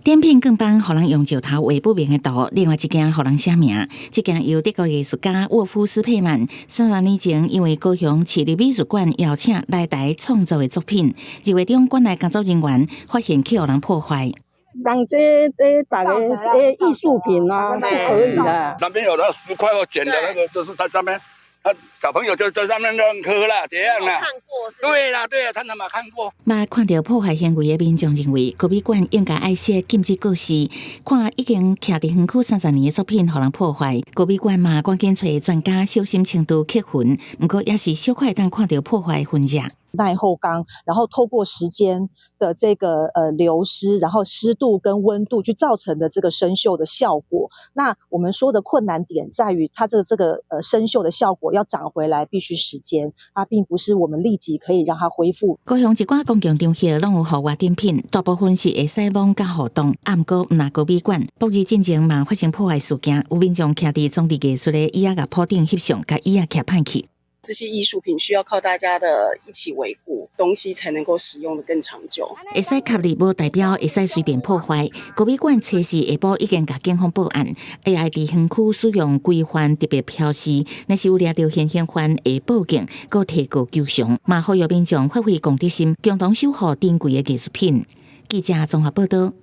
展品鋼板予人用石頭畫不明的圖，另外一件予人寫名。這件由德國藝術家沃夫斯佩曼30年前因為高雄市立美術館邀請來台創作的作品，2月中館內工作人員發現去予人破壞。人這這大家藝術品啊，不可以的。那邊有那石塊或撿的那個，就是在上面，他小朋友就在上面亂磕啦，這樣啦。看過。對啦，對啦，常常嘛看過。嘛，看著破壞行為的民眾認為，高美館應該愛設禁止告示，看已經徛佇園區30年的作品予人破壞，高美館嘛趕緊揣專家小心程度刻痕，毋過也是小可會當看著破壞痕跡。耐候鋼，然後透過時間的這個流失，然後濕度跟溫度去造成的這個生鏽的效果。那我們說的困難點在於，它這個生鏽的效果要長回來必須時間，它並不是我們立即可以讓它恢復。高雄一寡公共場合攏有戶外展品，大部分是會使摸佮互動，啊，毋過毋若高美館，博日進前嘛發生破壞事件，有民眾徛佇裝置藝術的椅仔共鋪頂翕相，共椅仔徛歹去。這些藝術品需要靠大家的一起維護，東西才能夠使用得更長久。會使吸入，無代表會使隨便破壞。高美館初四下晡已經共警方報案，會佇園區使用規範特別標示，若是有掠著現行犯會報警，閣提告求償。嘛呼籲民眾發揮公德心，共同守護珍貴的藝術品。記者綜合報導。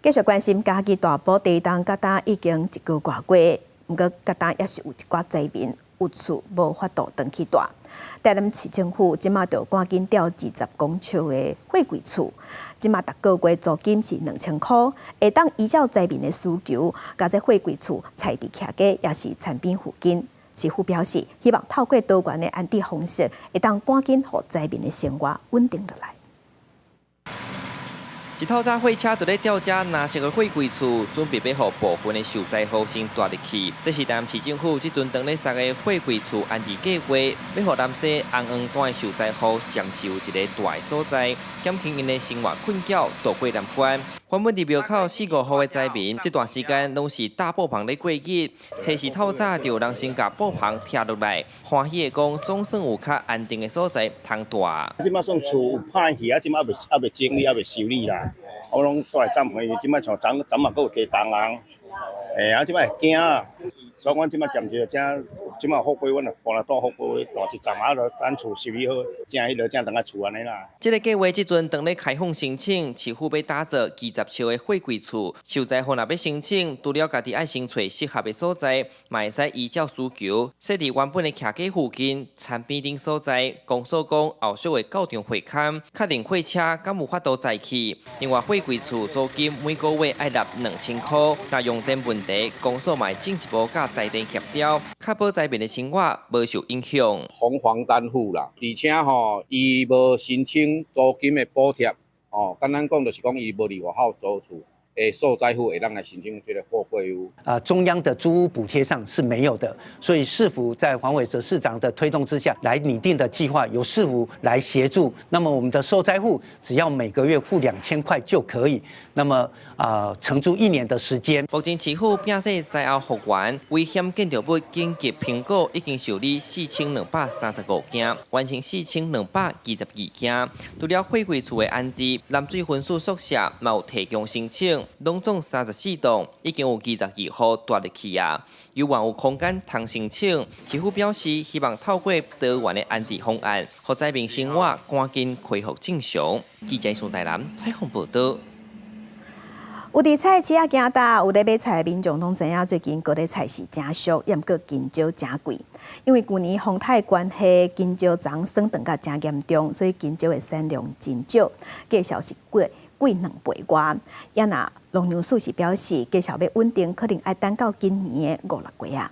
繼續關心嘉義大埔地動，到今已經一個外月，毋過到今猶是有一寡災民有厝無法度轉去蹛。台南市政府這馬就趕緊調20公尺的貨櫃厝，這馬逐個月租金是2000箍，會當依照災民的需求，共這貨櫃厝拆佇徛家，抑是田邊附近。市府表示，希望透過多元的安置方式，會當趕緊予災民的生活穩定落來。一透早貨車就咧吊遮藍色的貨櫃厝，準備欲予部分的受災戶先蹛入去。這是台南市政府這陣當咧設的貨櫃厝安置計劃，欲予南勢紅黃單的受災戶暫時有一个蹛的所在，減輕𪜶的生活困擾，渡過難關。原本佇廟口四五戶的災民，這段時間攏是搭布棚咧過日。初四透早就有人先共布棚拆落來，歡喜的講，總算有較安定的所在通蹛。這馬算厝有歹去，啊，這馬猶未整理，猶未修理啦。我攏蹛來暫時，這馬像昨昨嘛閣有地動啊，嘿啊，這馬會驚。所以阮這馬暫時就這，這馬貨櫃，阮就搬來蹛貨櫃，蹛一站啊，就等厝修理好，正彼落正轉來厝按呢啦。這个計劃這陣當咧開放申請，市府欲打造20尺的貨櫃厝，受災戶若欲申請，除了家己愛先揣適合的所在，嘛會使依照需求，設佇原本的徛家附近、田邊等所在。公所講後續會到場會勘，確認貨車敢有法度載去。另外，貨櫃厝租金每個月愛納2000箍，若用電問題，公所嘛會進一步佮台電協調，確保災民的生活無受影響。紅黃單戶啦，而且吼，伊無申請租金的補貼，哦，簡單講就是講伊無佇外口租厝，的受災戶會當來申請這个貨櫃屋。啊，中央的租屋補貼上是沒有的，所以市府在黃偉哲市長的推動之下來擬定的計劃，由市府來協助。那麼我們的受災戶只要每個月付2000塊就可以，那麼啊，承租一年的時間。目前市府摒細災後復原，危險建築物緊急評估已經受理4235件，完成4222件。除了貨櫃厝的安置，南水分署宿舍嘛有提供申請，攏總34棟，已經有22戶蹛入去啊。猶原有空間通申請，市府表示希望透過多元的安置方案，予災民生活趕緊恢復正常。記者蘇台南採訪報導。有佇菜市仔行搭，有咧買菜的民眾攏知影，最近高麗菜是誠俗，抑毋過青椒誠貴。因為舊年風颱關係，青椒蟲損長甲誠嚴重，所以青椒的產量真少，價數是貴貴2倍外。也若農糧署是表示，價數欲穩定，可能愛等到今年的五六月啊。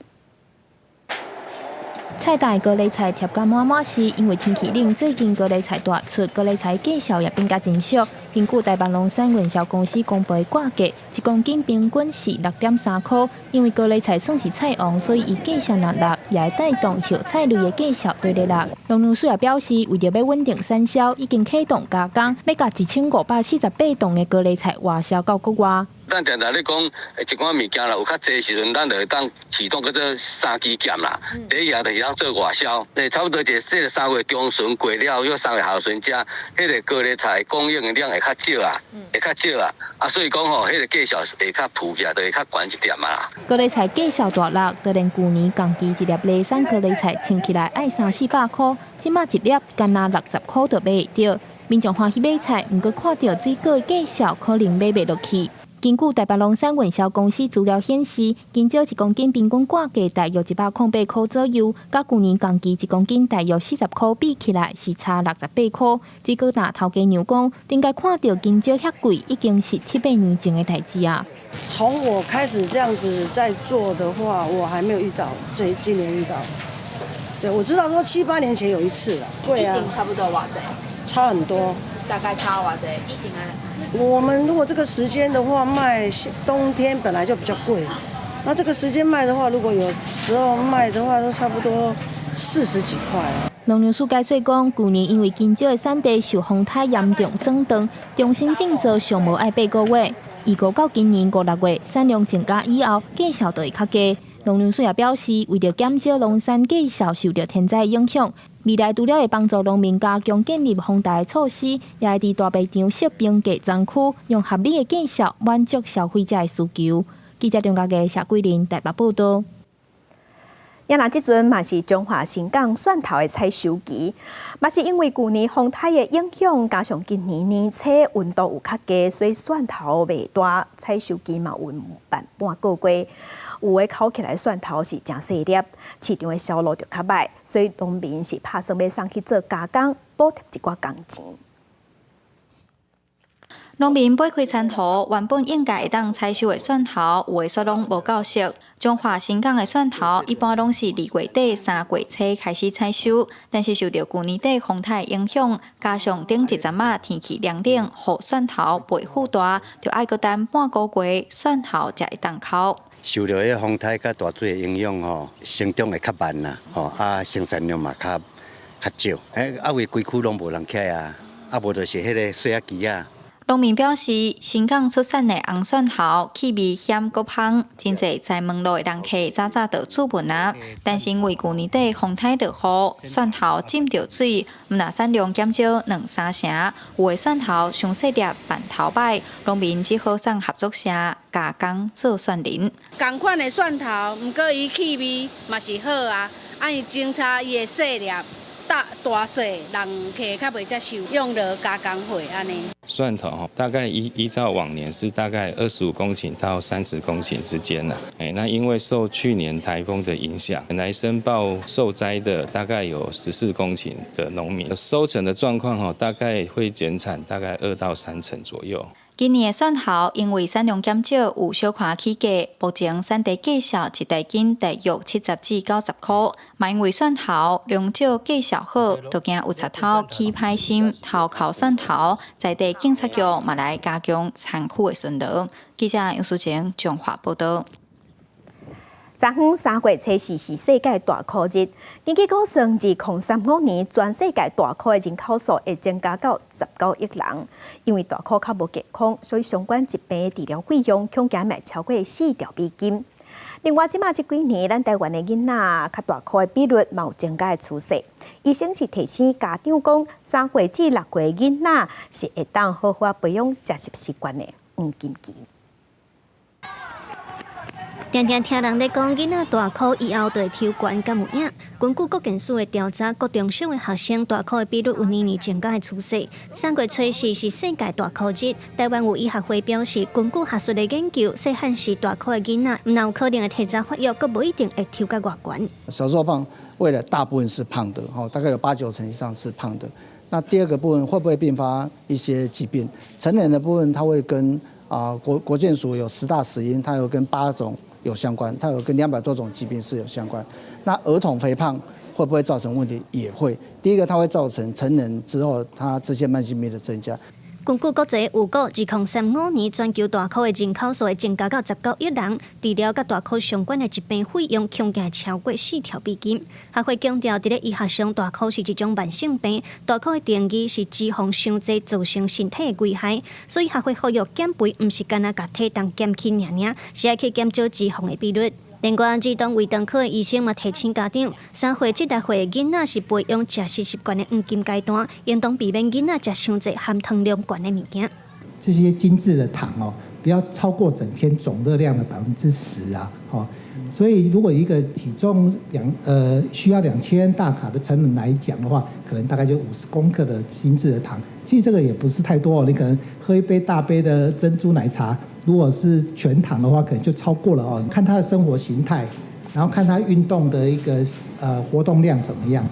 菜單的高麗菜疊甲滿滿是，因為天氣冷，最近高麗菜大出，高麗菜價數也變甲真俗。根據台北農產運銷公司公布的掛價，一公斤平均是6.3塊。因為高麗菜算是菜王，所以伊價數若落，也會帶動葉菜類的價數綴咧落。農糧署也表示，為著欲穩定產銷，已經啟動加工，欲共1548棟的高麗菜外銷到國外。咱定定咧講，一寡物件啦，有較濟時陣，咱就會當啟動叫做三支劍啦。第一樣就是當做外銷，差不多這這个3月中旬過了，約3月下旬才，彼个高麗菜供應的量會較少啊，會較少啊。啊，所以講吼，彼个價數會較浮起來，就會較懸一點啊。高麗菜價數大落，就連舊年仝期一粒梨山高麗菜稱起來愛三四百箍，這馬一粒干焦60箍就買會著。民眾歡喜買菜，毋過看著水果的價數可能買袂落去。根據台北農產運銷公司資料顯示，青椒一公斤平均掛價大約108塊左右，佮舊年仝期一公斤大約40塊比起來是差68塊。水果檔頭家娘講，頂擺看著青椒遐貴，已經是七八年前的代誌啊。從我開始這樣子在做的話，我還沒有遇到，這今年遇到。對，我知道說七八年前有一次啦，貴啊。差不多偌濟？差很多。大概差偌濟？以前啊。我們如果這個時間的話賣，冬天本來就比較貴，那這個時間賣的話，如果有時候賣的話，都差不多40幾塊。農糧署解說講，舊年因為青椒的產地受風颱嚴重損斷，重新種植上無愛八個月，預估到今年五六月產量增加以後，價數就會較低。農糧署也表示，為著減少農產價數受著天災影響，未來除了會幫助農民加強建立防台措施，也會佇大賣場設平價專區，用合理的價數滿足消費者的需求。記者張家傑、謝桂林台北報導。也若這陣嘛是彰化新港蒜頭的採收期，嘛是因為舊年風颱的影響，加上今年年初溫度有較低，所以蒜頭袂大，採收期嘛有慢半個月。有的摳起來蒜頭是誠細粒，市場的銷路就較䆀，所以農民是拍算欲送去做加工，補貼一寡工錢。農民掰開田土，原本應該會當採收的蒜頭，有的煞攏無夠熟。彰化新港的蒜頭，一般攏是2月底3月初開始採收，但是受著舊年底風颱影響，加上頂一陣仔天氣涼冷，予蒜頭袂復大，就愛閣等半個月，蒜頭才會當摳。受著彼個風颱佮大水的影響吼，成長會較慢啦，吼啊生產量嘛較較少。欸，啊為規區攏無人起啊，啊無就是彼個細仔機仔。農民表示，新港出產的紅蒜頭氣味鹹閣芳，真濟在門路的人客早早就注文啊。但是因為舊年底風颱落雨，蒜頭浸著水，毋但產量減少兩三成，有的蒜頭傷細粒，辦頭䆀，農民只好送合作社加工做蒜仁。仝款的蒜頭，毋過伊氣味嘛是好啊，啊伊種差伊會細粒。大大細人客較袂遮受，用落加工貨按呢。蒜頭吼，大概依照往年是大概25公頃到30公頃之間啦。欸，那因為受去年颱風的影響，來申報受災的大概有14公頃的農民，收成的狀況吼，大概會減產大概2到3成左右。今年的蒜頭因為產量減少，有小可起價。目前產地價數一大斤大約70至90箍。嘛因為蒜頭量少價數好，就驚有賊偷起歹心偷扣蒜頭，在地警察局嘛來加強田區的巡邏。記者楊淑晴彰化報導。昨昏3月初四是世界大箍日，根據估算，2035年全世界大箍的人口數會增加到19億人。因為大箍較無健康，所以相關疾病的治療費用恐驚會超過4兆美金。另外，這馬這幾年，咱台灣的囡仔較大箍的比率嘛有增加的趨勢。醫生是提醒家長講，3歲至6歲的囡仔是會當好好培養食食習慣的黃金期。定定聽人咧講，囡仔大箍以後就會抽懸，敢有影？根據國健署的調查，國中小的學生大箍的比率有年年增加的趨勢。3月初四是世界大箍日，台灣有醫學會表示，根據學術的研究，細漢時大箍的囡仔，毋但有可能會提早發育，閣無一定會抽甲偌懸。小時候胖，未來大部分是胖的，吼，大概有八九成以上是胖的。那第二個部分會不會併發一些疾病？成人的部分，它會跟國健署有10大死因，它有跟8種有相關，它有跟200多種疾病是有相關。那兒童肥胖會不會造成問題？也會。第一個，它會造成成人之後，他這些慢性病的增加。根據國際預估，2035年全球大箍的人口數會增加到19億人，治療佮大箍相關的疾病費用恐驚超過4兆美金。學會強調，佇咧醫學上，大箍是一種慢性病，大箍的定義是脂肪傷濟造成身體的危害，所以學會呼籲減肥毋是干焦共體重減輕爾爾，是愛去減少脂肪的比率。另外，兒童胃腸科的醫生嘛提醒家長，3歲至6歲的囡仔是培養食食習慣的黃金階段，應當避免囡仔食傷濟含糖量懸的物件。這些精緻的糖哦，不要超過整天總熱量的10%啊，哦，所以如果一個體重需要2000大卡的成人來講的話，可能大概就50公克的精緻的糖。其實這個也不是太多哦，你可能喝一杯大杯的珍珠奶茶，如果是全糖的話，可能就超過了哦。你看他的生活形態，然後看他運動的一個活動量怎麼樣，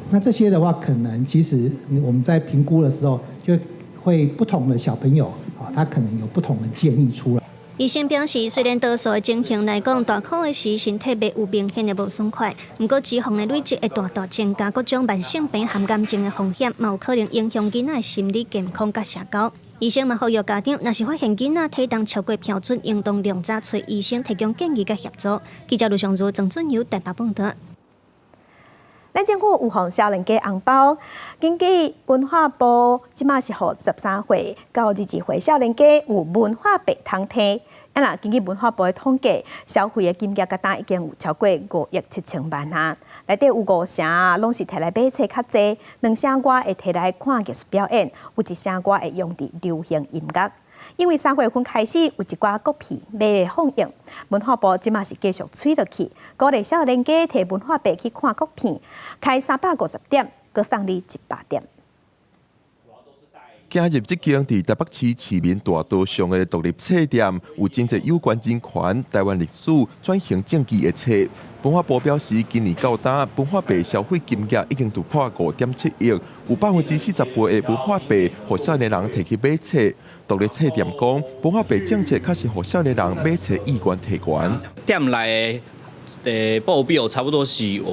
那這些的話，可能其實我們在評估的時候，就會不同的小朋友啊，他可能有不同的建議出來。醫生表示，雖然多數的情形來講，大箍的時身體袂有明顯的無爽快，毋過脂肪的累積會大大增加各種慢性病和癌症的風險，嘛有可能影響囡仔的心理健康佮社交。醫生嘛呼籲家長，若是發現囡仔體重超過標準，應當量早揣醫生提供建議佮協助。記者盧尚如、曾俊友台北報導。咱政府有予少年家紅包，根據文化部，這馬是予13歲到22歲少年家有文化幣通提。啊，若根據文化部的統計，消費的金額佮今已經有超過5億7千萬啊。內底有五成攏是提來買冊較濟，2成外會提來看藝術表演，有1成外會用佇流行音樂。因為3月份開始有一寡國片欲放映，文化部這馬是繼續催落去，鼓勵少年家提文化幣去看國片，開350點，閣送你100點。行入這間佇台北市市民大道上的獨立冊店，有真濟有關人權、台灣歷史、轉型正義的冊。文化部表示，今年到今，文化幣消費金額已經突破5.7億，有48%的文化幣予少年人提去買冊。獨立冊店講，文化幣政策確實予少年人買冊意願提懸。店內的報表差不多是有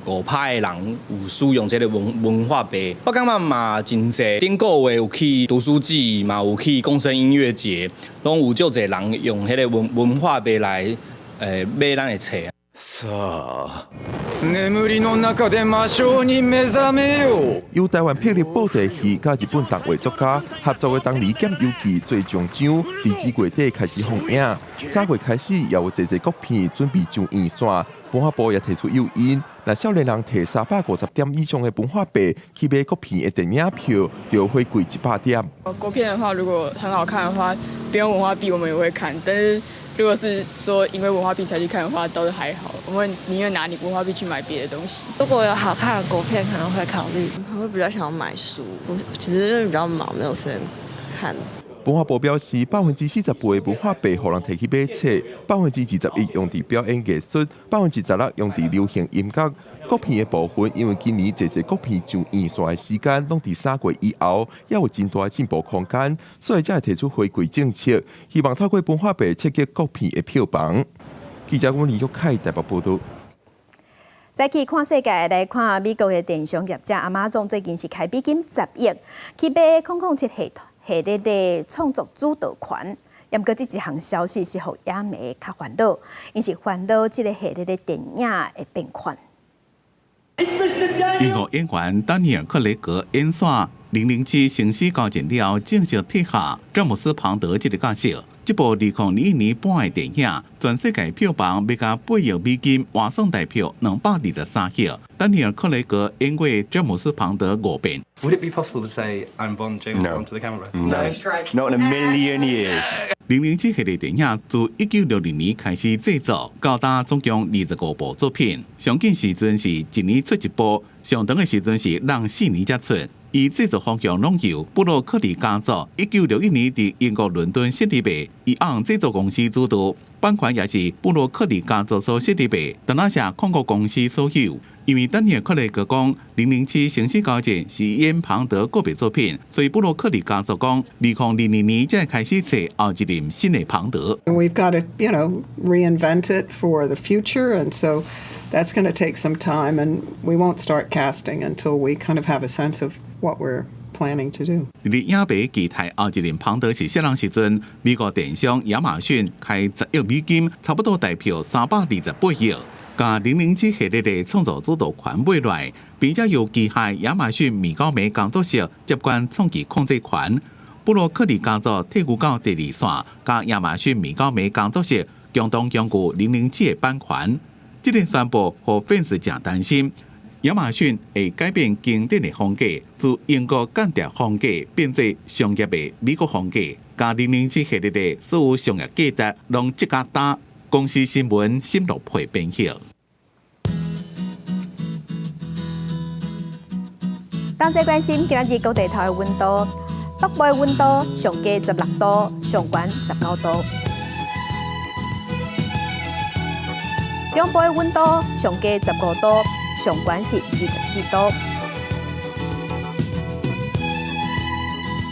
5%的人有使用這个文化幣。我感覺嘛真濟，頂個月有去讀書季，嘛有去共生音樂節，攏有足濟人用彼个文化幣來買咱的冊。さあ、眠りの中で魔性に目覚めよ。由台灣霹靂布袋戲佮日本動畫作家合作的《東尼劍遊記》最終章，佇這月底開始放映。3月開始，也有濟濟國片準備上院線。文化部也提出誘因，若少年人提350點以上的文化幣去買國片的電影票，就回饋100點。國片的話，如果很好看的話，不用文化幣我們也會看，但是如果是說因為文化幣才去看的話，倒是還好。我們寧願拿你文化幣去買別的東西。如果有好看的國片，可能會考慮。可能會比較想要買書。我其實因為比較忙，沒有時間看。文化部表示，48%的文化幣予人提去買冊，21%用佇表演藝術，16%用佇流行音樂。國片的部分，因為今年濟濟國片上院線的時間攏佇3月以後，猶有真大的進步空間，所以才會提出回饋政策，希望透過文化幣刺激國片的票房。記者阮李玉凱台北報導。再去看世界來看美國的電商業者亞馬遜最近是開10美金去買007系列的創作主導權。毋過這一項消息是予影迷較煩惱，𪜶是煩惱這个系列的電影會變款。英國演員丹尼爾·克雷格演煞007生死交戰了後，正式撤下詹姆斯·龐德這个角色。這部2021年播的電影，全世界票房賣共8億美金，換算台票223億。丹尼爾·克雷格演過詹姆斯·龐德五遍。 Would it be possible to say I'm Bond, James Bond to the camera? No, not in a million years. 007系列電影自1962年開始製作，到今總共25部作品。上緊時陣是一年出一部，上長的時陣是人4年才出。伊製作方向攏由布洛克利家族1961年佇英國倫敦設立的伊昂製作公司主導，版權也是布洛克利家族所設立的，但那是控股公司所有。因為丹尼爾·克雷格講《007生死交戰》是演龐德個別作品，所以布洛克利家族講，2022年才會開始揣後一任新的龐德。 We've got to reinvent it for the future, and so that's going to take some time, and we won't start casting until we kind of have a sense of what we're planning to do. 佇影迷期待後一任龐德是啥人時陣，美國電商亞馬遜開10億美金，差不多台票328億。共007系列的創作主導權買來，並且由旗下亞馬遜米高梅工作室接管創意控制權。布洛克利家族退股到第二線，佮亞馬遜米高梅工作室共同擁有007的版權。這個宣布，予粉絲誠擔心，亞馬遜會改變經典的風格，自英國間諜風格變做商業的美國風格，共007系列的所有商業價值攏這較大。公視新聞新樂佩編譯。同齊關心今仔日各地頭的溫度，北部的溫度上低16度，上懸19度；中部的溫度上低15度，上懸是24度；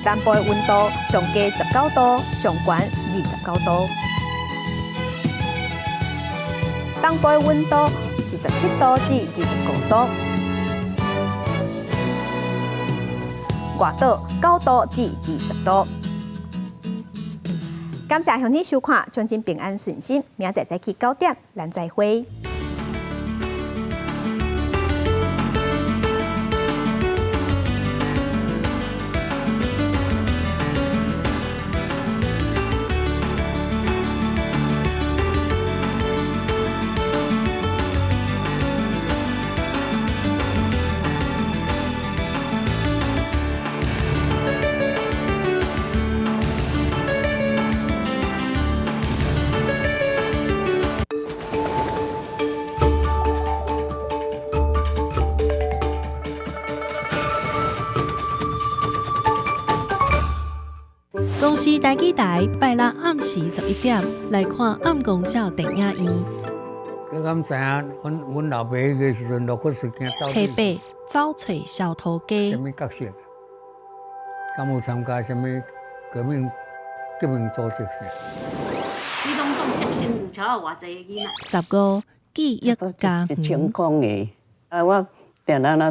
南部的溫度上低19度，上懸29度；東部的溫度是17度至25度。外島9度至20度。感謝鄉親收看，祝恁平安順心。明仔載早起9點，咱再會。公視台語台拜六暗時11點來看《暗公鳥》電影院。你敢知影？阮阮老爸彼个時陣落骨事件初八走揣小塗雞。啥物角色？敢有參加啥物革命革命組織啥？你攏總接生有超過偌濟个囡仔？15記憶家一千空的，啊，我定定若